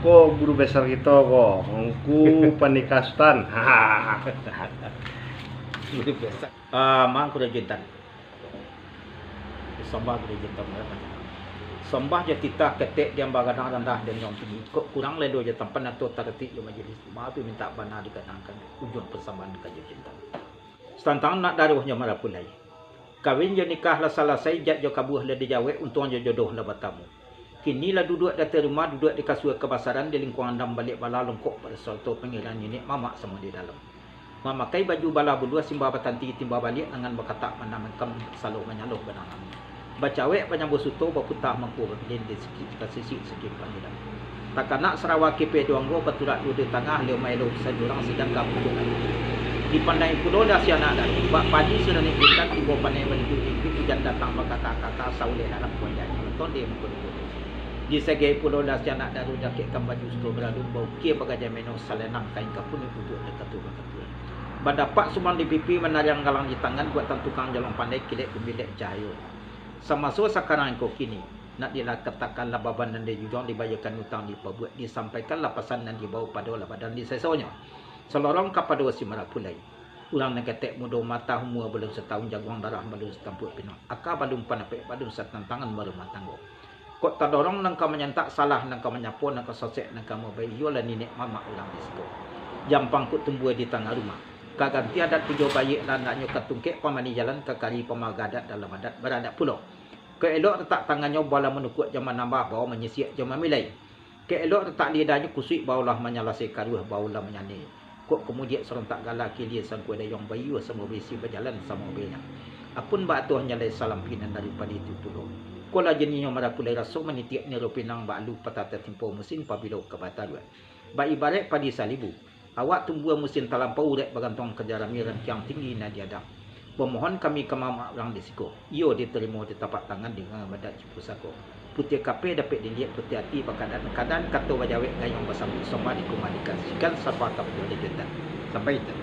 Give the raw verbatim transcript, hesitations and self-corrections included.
Ko guru besar kito ko, Ungku Pandeka Sutan. Guru besar. Ah, Mangku Rajo Intan. Sambah Guru Intan. Sambah jo titah ketek, diam bagadang randah, diam tinggi. Kok kurang lelo jo tampan atau taratik jo majelis. Maaf mintak bana digadangkan ujuang persambahan ka Rajo Intan. Satantang nak daruahnyo marapulai. Kawin jo nikah lah salasai, jak jo kabuah lah dijawek, untuang jo jodoh lah batamu. Kini lah duduak di ateh rumah, duduak di kasua kabasaran, di lingkuang andam baliak bala, longkok baraso sarato pangiran niniak mamak samo di dalam. Mamakai baju bala buluah, simbah batanti timbal baliak, nangan bakatak manamangkam, saloh manyaloh banangan. Bacawek banyambuah suto, baputah mangko babilin, di siki ka sisik siki pangiran. Takanak sarawa kipeh duanggo, baturak duo di tangah, lio maelo sajo urang, sadang ka pucuk ati. Dipandai pulo lah si anak daru, bak padi siranik bintang, tibo panai balidu tinggi, ujan datang bakaka-kaka, sauleh alam kuanjai, tonde mangko di pulo. Disagai pulo lah si anak daru, dakekkan baju suto baralu, baukia bagajah meno, salenang kain kapun, ujuak dakatu bakatua. Badapak sumang di pipi, manariang galang di tangan, buatan tukang jalang pandai, kilek gumilek cahayo. Samaso sakarang iko kini, nak dilakatakan lah baban nan dijujuang, dibayakan utang dipabuek, disampaikan lah pasan nan dibao, pado lah badan di sesonyo. Salorong kapado si marapulai. Urang nan ketek mudo matah, umua balun satahun, jaguang darah balun satampuak pinang, aka balun panapek, balun satantangan barumah tanggo. Kok tadorong nan ka manyantak, salah nan ka manyapo, nan ka sosek, nan ka mabai, iyolah niniak mamak urang di siko. Jampang kok tumbuah di tangah rumah. Ka ganti adat pujo baiak, landaknyo ka tungkek pamani jalan, ka kari pamaga adat dalam adat baradat pulo. Ka elok retak tangannyo, baolah manukuak jo manambah, bao manyisiak jo mamilai. Ka elok retak lidahnyo, kusuik baolah manyalasai, karuah baolah manyane. Kok kamudiak sarontak gala, kilia sangkua dayuang, baiyo samo baisi, bajalan samo baenyang. Apun baatuah nyalai, salampi nan dari padi tu pulo. Kolah janihnyo marapulai, raso manitiak niro pinang, baalu patah tatimpo musin, pabilo ka bataruah. Baibaraik padi salibu. Awak tumbuah musin talampau, urek bagantuang ka jarami, rantiang tinggi nan diadang. Bamohon kami ka mamak urang di siko, iyo ditarimo di tapak tangan, di tangan badak ji pusako. Putiah kapeh dapek diliek, putiah ati bakadan-kadan, kato bajawek gayuang basambuik, sambah dikuma dikasikan, sambah ka bajuah di jutan. Sampai itu.